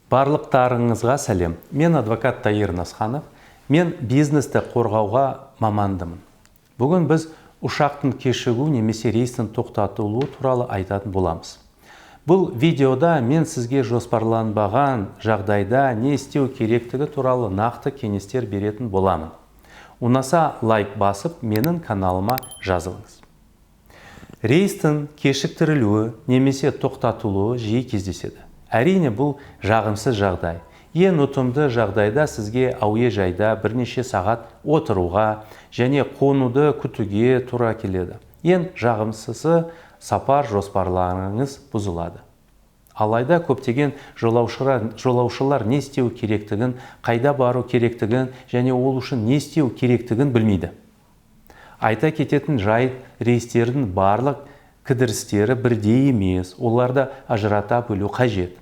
Барлықтарыңызға сәлем. Мен адвокат Таир Насханов. Мен бизнесті қорғауға мамандымын. Бүгін біз ұшақтың кешігу немесе рейстің тоқтатылуы туралы айтатын боламыз. Бұл видеода мен сізге жоспарланбаған жағдайда не істеу керектігі туралы нақты кеңестер беретін боламын. Ұнаса, лайк басып, менің каналыма жазылыңыз. Рейстің кешіктірілуі немесе тоқтатылуы жиі кездеседі. Әрине, бұл жағымсыз жағдай. Ең ұтымды жағдайда сізге әуежайда бірнеше сағат отыруға және қонуды күтуге тура келеді. Ең жағымсызы, сапар жоспарларыңыз бұзылады. Алайда көптеген жолаушылар не істеу керектігін, қайда бару керектігін және ол үшін не істеу керектігін білмейді. Айта кететін жайт, рейстердің барлық кідірістері бірдей емес, оларды ажырата білу қажет.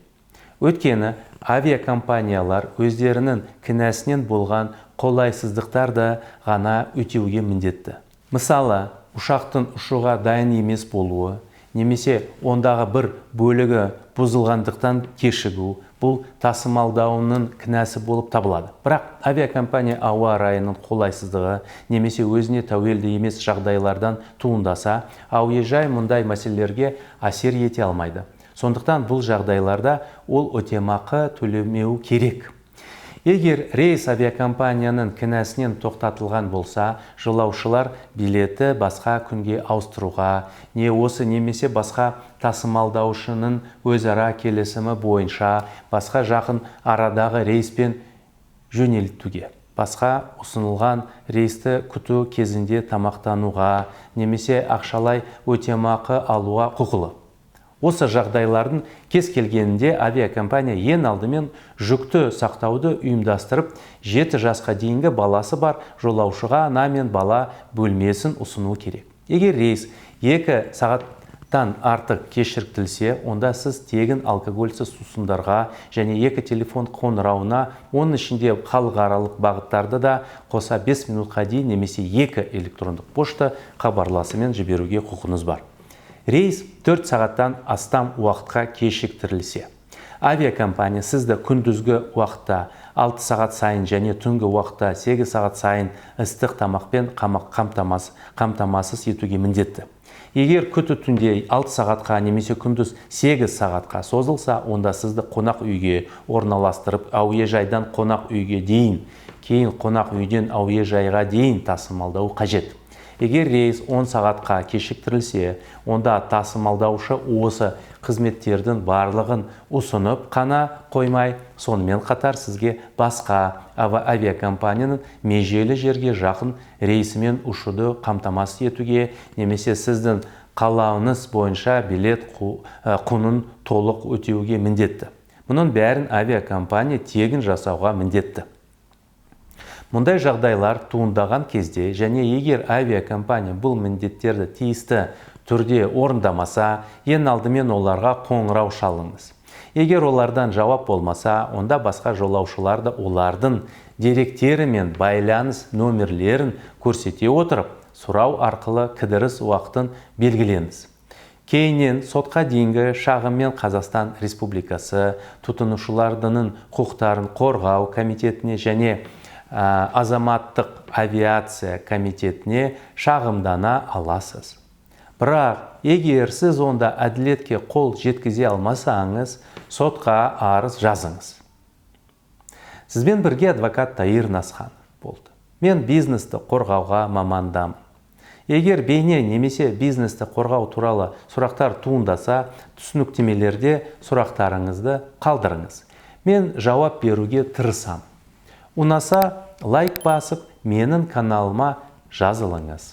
Өйткені авиакомпаниялар өздерінің кінәсінен болған қолайсыздықтарды ғана өтеуге міндетті. Мысалы, ұшақтың ұшуға дайын емес болуы немесе ондағы бір бөлігі бұзылғандықтан кешігу бұл тасымалдаушының кінәсі болып табылады. Бірақ авиакомпания ауа райының қолайсыздығы немесе өзіне тәуелді емес жағдайлардан туындаса, әуежай мұндай мәселелерге әсер ете алмайды. Сондықтан бұл жағдайларда ол өтемақы төлемеуі керек. Егер рейс авиакомпанияның кінәсінен тоқтатылған болса, жолаушылар билеті басқа күнге ауыстыруға, не осы немесе басқа тасымалдаушының өзара келісімі бойынша басқа жақын арадағы рейспен жөнелтуге, басқа ұсынылған рейсті күту кезінде тамақтануға немесе ақшалай өтемақы алуға құқылы. Осы жағдайлардың кез келгенінде авиакомпания ең алдымен жүкті сақтауды ұйымдастырып, 7 жасқа дейінгі баласы бар жолаушыға ана мен бала бөлмесін ұсыну керек. Егер рейс 2 сағаттан артық кешіктірілсе, онда сіз тегін алкогольсіз сусындарға және 2 телефон қоңырауына, оның ішінде халықаралық бағыттарды да қоса, 5 минутқа дейін немесе 2 электрондық пошта хабарласымен жіберуге құқыңыз бар. Рейс 4 сағаттан астам уақытқа кешіктірілсе, авиакомпания сізді күндізгі уақытта 6 сағат сайын және түнгі уақытта 8 сағат сайын ыстық тамақпен қамтамасыз етуге міндетті. Егер күту түнде 6 сағатқа немесе күндіз 8 сағатқа созылса, онда сізді қонақ үйге орналастырып, әуежайдан қонақ үйге дейін, кейін қонақ үйден әуежайға дейін тасымалдау қажет. Егер рейс 10 сағатқа кешіктірілсе, онда тасымалдаушы осы қызметтердің барлығын ұсынып қана қоймай, сонымен қатар сізге басқа авиакомпанияның межелі жерге жақын рейсімен ұшуды қамтамасыз етуге немесе сіздің қалауыңыз бойынша билет құнын толық өтеуге міндетті. Мұның бәрін авиакомпания тегін жасауға міндетті. Мұндай жағдайлар туындаған кезде және егер авиакомпания бұл міндеттерді тиісті түрде орындамаса, ең алдымен оларға қоңырау шалыңыз. Егер олардан жауап болмаса, онда басқа жолаушыларды олардың деректері мен байланыс нөмірлерін көрсете отырып, сұрау арқылы кідіріс уақытын белгілеңіз. Кейіннен сотқа дейінгі шағыммен Қазақстан Республикасы тұтынушылардың құқықтарын қорғау комитетіне және азаматтық авиация комитетіне шағымдана аласыз. Бірақ егер сіз онда әділетке қол жеткізе алмасаңыз, сотқа арыз жазыңыз. Сізбен бірге адвокат Таир Насханов болды. Мен бизнесті қорғауға мамандамын. Егер бейне немесе бизнесті қорғау туралы сұрақтар туындаса, түсініктемелерде сұрақтарыңызды қалдырыңыз. Мен жауап беруге тырысамын. Ұнаса, лайк басып, менің каналыма жазылыңыз.